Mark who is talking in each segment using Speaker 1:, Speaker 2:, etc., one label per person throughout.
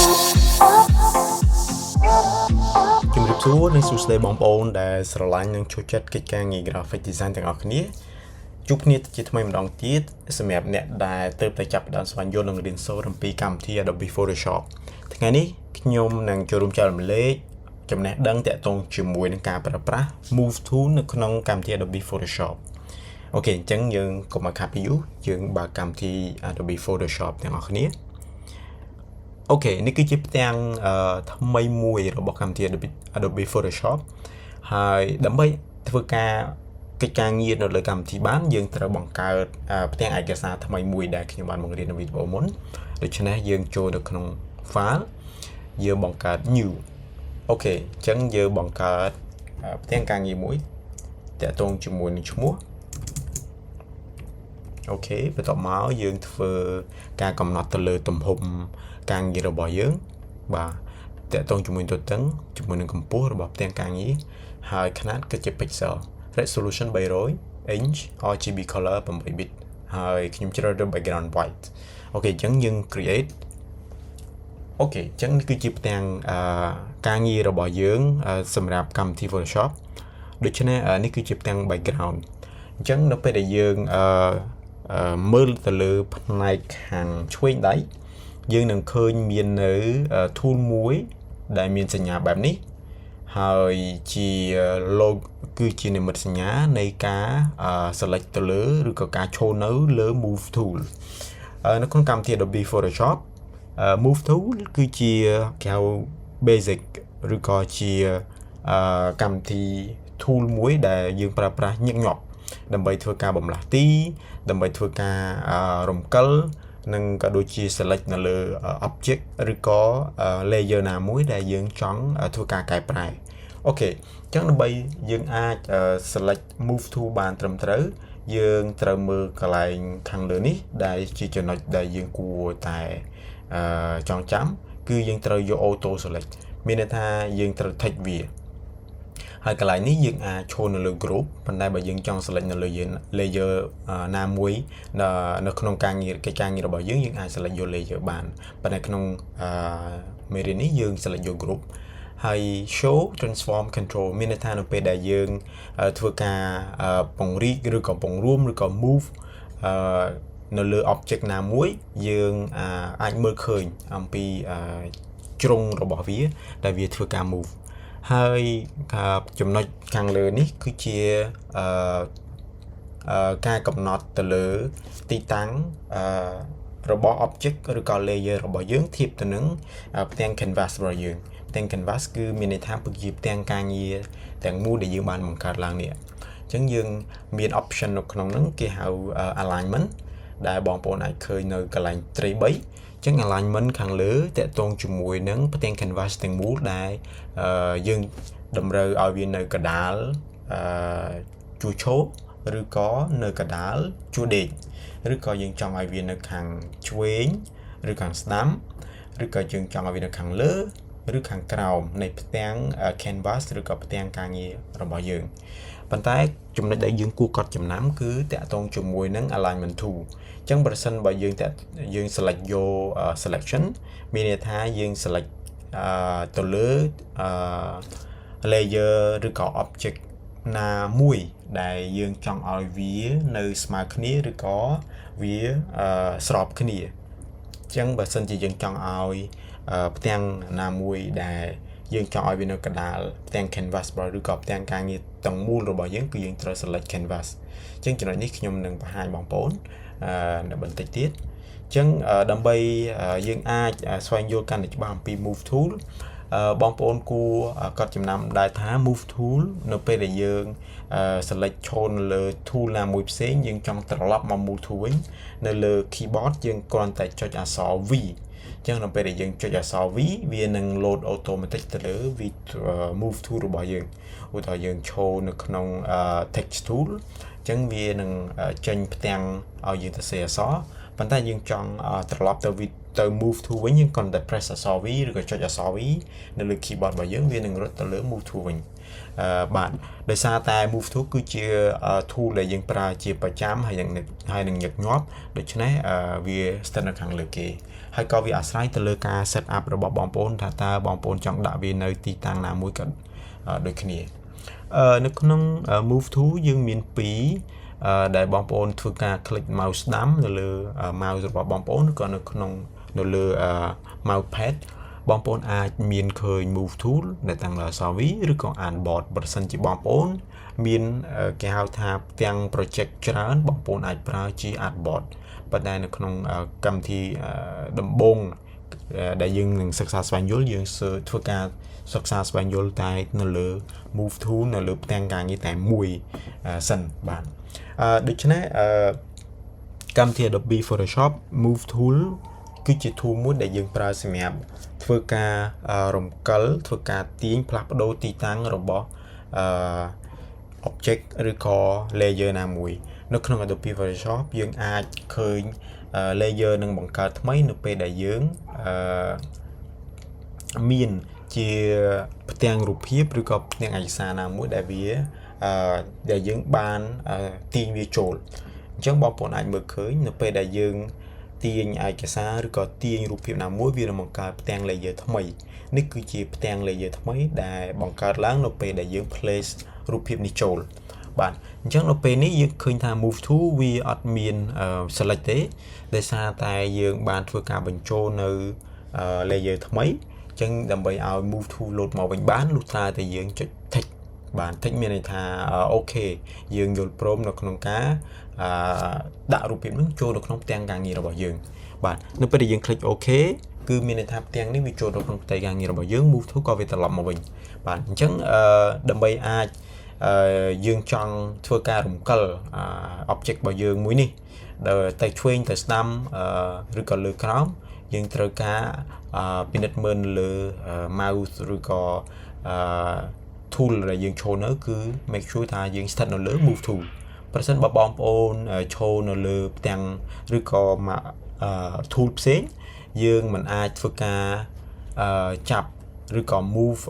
Speaker 1: ជំរាបសួរនិងសួស្តីបងប្អូនដែលស្រឡាញ់និងចូលចិត្តកិច្ចការងារ graphic design ទាំងអស់គ្នាជួបគ្នាជាថ្មីម្ដងទៀតសម្រាប់អ្នកដែលទើបតែចាប់ផ្ដើមស្វែងយល់និងរៀនសូត្រអំពីកម្មវិធី Adobe Photoshop ថ្ងៃនេះខ្ញុំនឹងចូលរួមចែករំលែកចំណេះដឹងទាក់ទងជាមួយនឹងការប្រើប្រាស់ Move Tool នៅក្នុងកម្មវិធី Adobe Photoshop។ OK អញ្ចឹងយើងកុំឲ្យខាតពេលយូរយើងបើកកម្មវិធី Adobe Photoshop ទាំងអស់គ្នា។ OK នេះគឺជាផ្ទាំងថ្មីមួយរបស់កម្មវិធី Adobe Photoshop ហើយដើម្បីធ្វើការកិច្ចការងារនៅលើកម្មវិធីបានយើងត្រូវបង្កើតផ្ទាំងឯកសារថ្មីមួយដែលខ្ញុំបានបង្រៀននៅវីដេអូមុនដូច្នេះយើងចូលទៅក្នុង file យើងបង្កើត new។ OK អញ្ចឹងយើងបង្កើតផ្ទាំងការងារមួយទាក់ទងជាមួយនឹងឈ្មោះ OK បន្ទាប់មកយើងធ្វើការកំណត់ទៅលើទំហំការងាររបស់យើងបាទទាក់ទងជាមួយទទឹងជាមួយនឹងកម្ពស់របស់ផ្ទាំងការងារហើយຂະຫນាតគឺជា pixel resolution 300 inch RGB color 8 bit ហើយខ្ញុំជ្រើសរើស background white។ OK អញ្ចឹងយើង create។ OK អញ្ចឹងនេះគឺជាផ្ទាំងការងាររបស់យើងសម្រាប់កម្មវិធី Photoshop ដូច្នេះនេះគឺជាផ្ទាំង background។ អញ្ចឹងនៅពេលដែលយើងអឺមើលទៅលើផ្នែកខាងឆ្វេងដៃយើងនឹងឃើញមាននៅ tool មួយដែលមានសញ្ញាបែបនេះហើយជា logo គឺជានិមិត្តសញ្ញានៃការ select ទៅលើឬក៏ការឈរនៅលើ move tool នៅក្នុងកម្មវិធី Adobe Photoshop។ Move tool គឺជាគេហៅ basic ឬក៏ជាកម្មវិធី tool មួយដែលយើងប្រើប្រាស់ញឹកញាប់ដើម្បីធ្វើការបំលាស់ទីដើម្បីធ្វើការរំកិលនិងក៏ដូចជា select នៅលើ object ឬក៏ layer ណាមួយដែលយើងចង់ធ្វើការកែប្រែ OK អញ្ចឹងដើម្បីយើងអាច select move tool បានត្រឹមត្រូវយើងត្រូវមើលកន្លែងខាងលើនេះដែលជាចំណុចដែលយើងគួរតែចងចាំគឺយើងត្រូវយក auto select មានន័យថាយើងត្រូវ tick វាហើយកន្លែងនេះយើងអាចឈរនៅលើ group ប៉ុន្តែបើយើងចង់ select នៅលើ layer ណាមួយនៅក្នុងការងារកិច្ចការងាររបស់យើងយើងអាច select យក layer បានប៉ុន្តែក្នុងមេរៀននេះយើង select យក group ហើយ show transform control មានន័យថានៅពេលដែលយើងធ្វើការពង្រីកឬក៏ពង្រួមឬក៏ move នៅលើ object ណាមួយយើងអាចមើលឃើញអំពីជ្រុងរបស់វាដែលវាធ្វើការ move ហើយចំណុចខាងលើនេះគឺជាអឺការកំណត់ទៅលើទីតាំងអឺរបស់ object ឬក៏ layer របស់យើងធៀបទៅនឹងផ្ទាំង canvas របស់យើងផ្ទាំង canvas គឺមានន័យថាគឺជាផ្ទាំងការងារទាំងមូលដែលយើងបានបង្កើតឡើងនេះអញ្ចឹងយើងមាន option នៅក្នុងហ្នឹងគេហៅ alignment ដែលបងប្អូនអាចឃើញនៅកន្លែងត្រី3អញ្ចឹង alignment ខាងលើទាក់ទងជាមួយនឹងផ្ទាំង canvas ទាំងមូលដែលយើងតម្រូវឲ្យវានៅកណ្ដាលអឺជួរឈរឬក៏នៅកណ្ដាលជួរដេកឬក៏យើងចង់ឲ្យវានៅខាងឆ្វេងឬខាងស្ដាំឬក៏យើងចង់ឲ្យវានៅខាងលើឬខាងក្រោមនៃផ្ទាំង canvas ឬក៏ផ្ទាំងការងាររបស់យើងប៉ុន្តែចំណុចដែលយើងគួរកត់ចំណាំគឺទាក់ទងជាមួយនឹង alignment tool។ អញ្ចឹងប្រសិនបើយើងតាយើង select យក selection មានន័យថាយើង select ទៅលើ layer ឬក៏ object ណាមួយដែលយើងចង់ឲ្យវានៅស្មើគ្នាឬក៏វាស្របគ្នាអញ្ចឹងបើសិនជាយើងចង់ឲ្យផ្ទាំងណាមួយដែលយើងចង់ឲ្យវានៅកណ្ដាលផ្ទាំង canvas ឬក៏ផ្ទាំងការងារទាំងមូលរបស់យើងគឺយើងត្រូវ select canvas។ អញ្ចឹងចំណុចនេះខ្ញុំនឹងបង្ហាញបងប្អូននៅបន្តិចទៀតអញ្ចឹងដើម្បីយើងអាចស្វែងយល់កាន់តែច្បាស់អំពី move tool បងប្អូនគួរកត់ចំណាំដែរថា move tool នៅពេលដែលយើង select ឈរនៅលើ tool ណាមួយផ្សេងយើងចង់ត្រឡប់មក move tool វិញនៅលើ keyboard យើងគ្រាន់តែចុចអក្សរ V។ អញ្ចឹងនៅពេលដែលយើងចុចអក្សរ V វានឹង load automatic ទៅលើ V move tool របស់យើងឧទាហរណ៍យើងឈរនៅក្នុង text tool អញ្ចឹងវានឹងចេញផ្ទាំងឲ្យយើងទៅសេអក្សរប៉ុន្តែយើងចង់ត្រឡប់ទៅទៅ move tool វិញយើងគ្រាន់តែ press អក្សរ V ឬក៏ចុចអក្សរ V នៅលើ keyboard របស់យើងវានឹងរត់ទៅលើ move tool វិញអឺបាទដោយសារតែ move tool គឺជា tool ដែលយើងប្រើជាប្រចាំហើយនឹងញឹកញាប់ដូច្នេះវាស្ថិតនៅខាងលើគេ។ ហើយក៏វាអាស្រ័យទៅលើការ set up របស់បងប្អូនថាតើបងប្អូនចង់ដាក់វានៅទីតាំងណាមួយក៏ដូចគ្នានៅក្នុង move tool យើងមាន2ដែលបងប្អូនធ្វើការ click mouse ស្ដាំនៅលើ mouse របស់បងប្អូនឬក៏នៅក្នុងនៅលើ mouse pad បងប្អូនអាចមានឃើញ move tool ដែលតាំងលើអក្សរ V ឬក៏ artboard ប្រសិនជាបងប្អូនមានគេហៅថាផ្ទាំង project ច្រើនបងប្អូនអាចប្រើជា artboard ប៉ុន្តែនៅក្នុងកម្មវិធីដំបូងដែលយើងនឹងសិក្សាស្វែងយល់យើងធ្វើការសិក្សាស្វែងយល់តែនៅលើ move tool នៅលើផ្ទាំងការងារតែមួយសិនបាទដូច្នេះកម្មវិធី Adobe Photoshop move tool គឺជា tool មួយដែលយើងប្រើសម្រាប់ធ្វើការរំកិលធ្វើការទាញផ្លាស់ប្ដូរទីតាំងរបស់អឺ object ឬក៏ layer ណាមួយនៅក្នុង Adobe Photoshop យើងអាចឃើញ layer នឹងបង្កើតថ្មីនៅពេលដែលយើងអឺមានជាផ្ទាំងរូបភាពឬក៏ផ្ទាំងឯកសារណាមួយដែលវាអឺដែលយើងបានទាញវាចូលអញ្ចឹងបងប្អូនអាចមើលឃើញនៅពេលដែលយើងទាញឯកសារឬក៏ទាញរូបភាពណាមួយវានឹងបង្កើតផ្ទាំង layer ថ្មីនេះគឺជាផ្ទាំង layer ថ្មីដែលបង្កើតឡើងនៅពេលដែលយើង place រូបភាពនេះចូលបាទអញ្ចឹងនៅពេលនេះយើងឃើញថា move tool វាអត់មាន select ទេដោយសារតែយើងបានធ្វើការបញ្ចូលនៅ layer ថ្មីអញ្ចឹងដើម្បីឲ្យ move tool load មកវិញបានលុះត្រាតែយើងចុច tick បាទ tick មានន័យថា OK យើងយល់ព្រមនៅក្នុងការដាក់រូបភាពនឹងចូលនៅក្នុងផ្ទាំងការងាររបស់យើងបាទនៅពេលដែលយើង click OK គឺមានន័យថាផ្ទាំងនេះវាចូលទៅក្នុងផ្ទៃការងាររបស់យើង move tool ក៏វាត្រឡប់មកវិញបាទអញ្ចឹងអឺដើម្បីអាចយើងចង់ធ្វើការរំកិល object របស់យើងមួយនេះដែលទៅឆ្វេងទៅស្ដាំឬក៏លើក្រោមយើងត្រូវការពិនិត្យមើលលើ mouse ឬក៏ tool ដែលយើងឈរនៅគឺ make sure ថាយើងស្ថិតនៅលើ move tool ប្រសិនបើបងប្អូនឈរនៅលើផ្ទាំងឬក៏ tool ផ្សេងយើងមិនអាចធ្វើការចាប់ឬក៏ move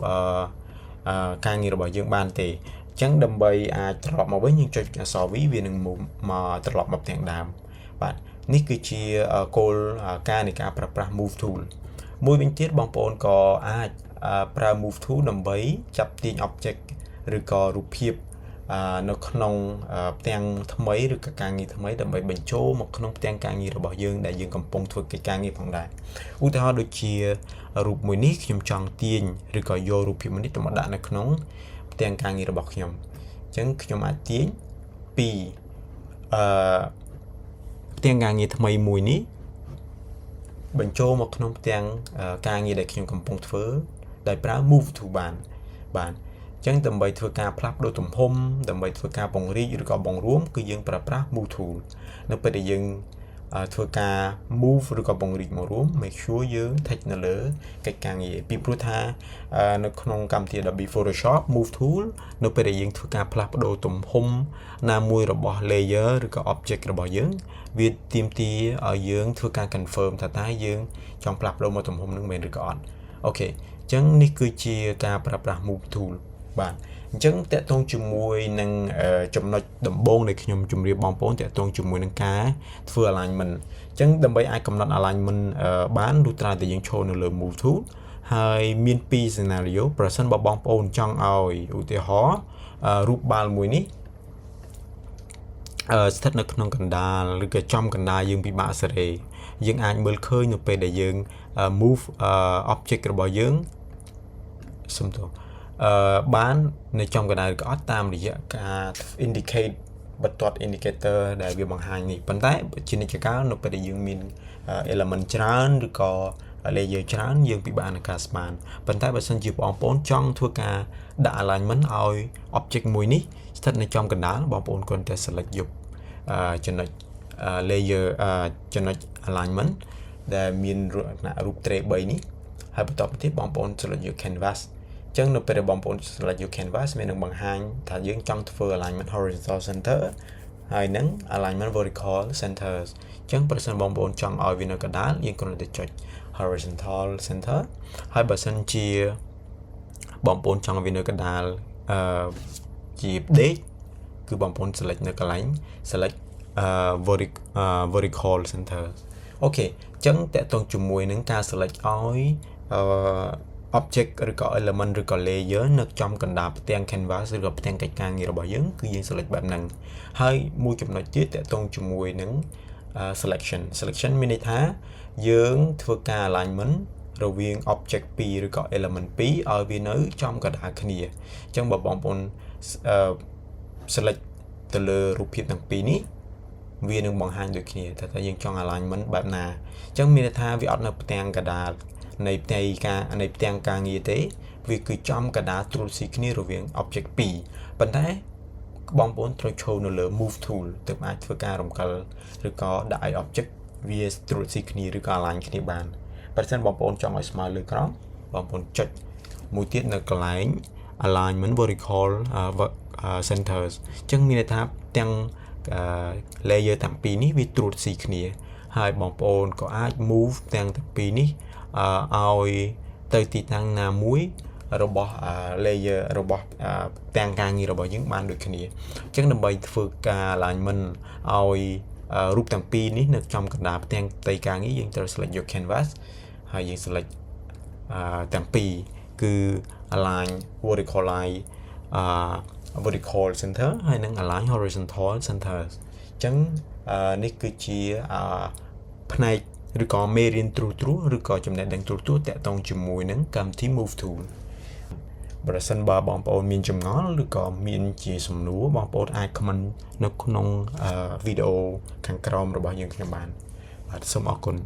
Speaker 1: ការងាររបស់យើងបានទេអញ្ចឹងដើម្បីអាចត្រឡប់មកវិញយើងចុចអក្សរ V វានឹងមកត្រឡប់មកផ្ទាំងដើមបាទនេះគឺជាគោលការណ៍នៃការប្រើប្រាស់ move tool មួយវិញទៀតបងប្អូនក៏អាចប្រើ move tool ដើម្បីចាប់ទាញ object ឬក៏រូបភាពនៅក្នុងផ្ទាំងថ្មីឬក៏ការងារថ្មីដើម្បីបញ្ចូលមកក្នុងផ្ទាំងការងាររបស់យើងដែលយើងកំពុងធ្វើកិច្ចការងារផងដែរឧទាហរណ៍ដូចជារូបមួយនេះខ្ញុំចង់ទាញឬក៏យករូបភាពមួយនេះទៅមកដាក់នៅក្នុងផ្ទាំងការងាររបស់ខ្ញុំអញ្ចឹងខ្ញុំអាចទាញពីអឺផ្ទាំងការងារថ្មីមួយនេះបញ្ចូលមកក្នុងផ្ទាំងការងារដែលខ្ញុំកំពុងធ្វើដោយប្រើ move tool បានបាទចឹងដើម្បីធ្វើការផ្លាស់ប្ដូរទំហំដើម្បីធ្វើការពង្រីកឬក៏បង្រួមគឺយើងប្រើប្រាស់ move tool នៅពេលដែលយើងធ្វើការ move ឬក៏ពង្រីកមករួម make sure យើង tick នៅលើកិច្ចការងារពីព្រោះថានៅក្នុងកម្មវិធី Adobe Photoshop move tool នៅពេលដែលយើងធ្វើការផ្លាស់ប្ដូរទំហំណាមួយរបស់ layer ឬក៏ object របស់យើងវាទាមទារឲ្យយើងធ្វើការ confirm ថាតើយើងចង់ផ្លាស់ប្ដូរមកទំហំនឹងមែនឬក៏អត់ OK អញ្ចឹងនេះគឺជាការប្រើប្រាស់ move tool បាទអញ្ចឹងទាក់ទងជាមួយនឹងចំណុចដំបូងដែលខ្ញុំជម្រាបបងប្អូនទាក់ទងជាមួយនឹងការធ្វើ alignment អញ្ចឹងដើម្បីអាចកំណត់ alignment បានលុះត្រាតែយើងឈរនៅលើ move tool ហើយមានពីរ scenario ប្រសិនបើបងប្អូនចង់ឲ្យឧទាហរណ៍រូបបាល់មួយនេះស្ថិតនៅក្នុងកណ្ដាលឬក៏ចំកណ្ដាលយើងពិបាកសេរីយើងអាចមើលឃើញនៅពេលដែលយើង move object របស់យើងសុំទោសអឺបាននៅចំកណ្ដាលឬក៏អត់តាមរយៈការ indicate បន្ទាត់ indicator ដែលវាបង្ហាញនេះប៉ុន្តែជានិច្ចកាលនៅពេលដែលយើងមាន element ច្រើនឬក៏ layer ច្រើនយើងពិបាកក្នុងការស្មានប៉ុន្តែបើសិនជាបងប្អូនចង់ធ្វើការដាក់ alignment ឲ្យ object មួយនេះស្ថិតនៅចំកណ្ដាលបងប្អូនគ្រាន់តែ select យកចំណុច layer ចំណុច alignment ដែលមានរូប tray 3នេះហើយបន្តទៅទៀតបងប្អូន select យក canvas ចឹងនៅពេលដែលបងប្អូន select យក canvas មាននឹងបង្ហាញថាយើងចង់ធ្វើ alignment horizontal center ហើយនឹង alignment vertical centers ចឹងប្រសិនបងប្អូនចង់ឲ្យវានៅកណ្ដាលយើងគ្រាន់តែចុច horizontal center ហើយបើសិនជាបងប្អូនចង់ឲ្យវានៅកណ្ដាលអឺជាដេកគឺបងប្អូន select នៅកន្លែង select អឺ vertical center OK អញ្ចឹងទាក់ទងជាមួយនឹងការ select ឲ្យអឺ object ឬក៏ element ឬក៏ layer នៅចំកណ្ដាលផ្ទាំង canvas ឬក៏ផ្ទាំងកិច្ចការងាររបស់យើងគឺយើង select បែបហ្នឹងហើយមួយចំណុចទៀតទាក់ទងជាមួយនឹង selection selection មានន័យថាយើងធ្វើការ alignment រវាង object 2ឬក៏ element 2ឲ្យវានៅចំកណ្ដាលគ្នាអញ្ចឹងបើបងប្អូន select ទៅលើរូបភាពទាំងពីរនេះវានឹងបង្ហាញដូចគ្នាតែថាយើងចង់ alignment បែបណាអញ្ចឹងមានន័យថាវាអត់នៅផ្ទាំងកណ្ដាលនៃផ្ទៃការនៃផ្ទាំងការងារទេវាគឺចំកណ្ដាលត្រួតស៊ីគ្នារវាង object 2ប៉ុន្តែបងប្អូនត្រូវឈរនៅលើ move tool ទើបអាចធ្វើការរំកិលឬក៏ដាក់ឲ្យ object វាត្រួតស៊ីគ្នាឬក៏ align គ្នាបានបើសិនបងប្អូនចង់ឲ្យស្មើលើក្រោមបងប្អូនចុចមួយទៀតនៅកន្លែង alignment vertical centers អញ្ចឹងមានន័យថាទាំង layer ទាំងពីរនេះវាត្រួតស៊ីគ្នាហើយបងប្អូនក៏អាច move ទាំងទាំងពីរនេះឲ្យទៅទីតាំងណាមួយរបស់ layer របស់ទាំងការងាររបស់យើងបានដូចគ្នាអញ្ចឹងដើម្បីធ្វើការ alignment ឲ្យរូបទាំងពីរនេះនៅចំកណ្ដាលផ្ទាំងផ្ទៃការងារយើងត្រូវ select យក canvas ហើយយើង select ទាំងពីរគឺ align vertical line vertical center ហើយនិង align horizontal centers អញ្ចឹងនេះគឺជាផ្នែកឬក៏មេរៀនត្រួសត្រាសឬក៏ចំណេះដឹងត្រួសត្រាសទាក់ទងជាមួយនឹងកម្មវិធី Move Tool ប្រសិនបើបងប្អូនមានចម្ងល់ឬក៏មានជាសំណួរបងប្អូនអាច comment នៅក្នុងវីដេអូខាងក្រោមរបស់យើងខ្ញុំបានបាទសូមអរគុណ។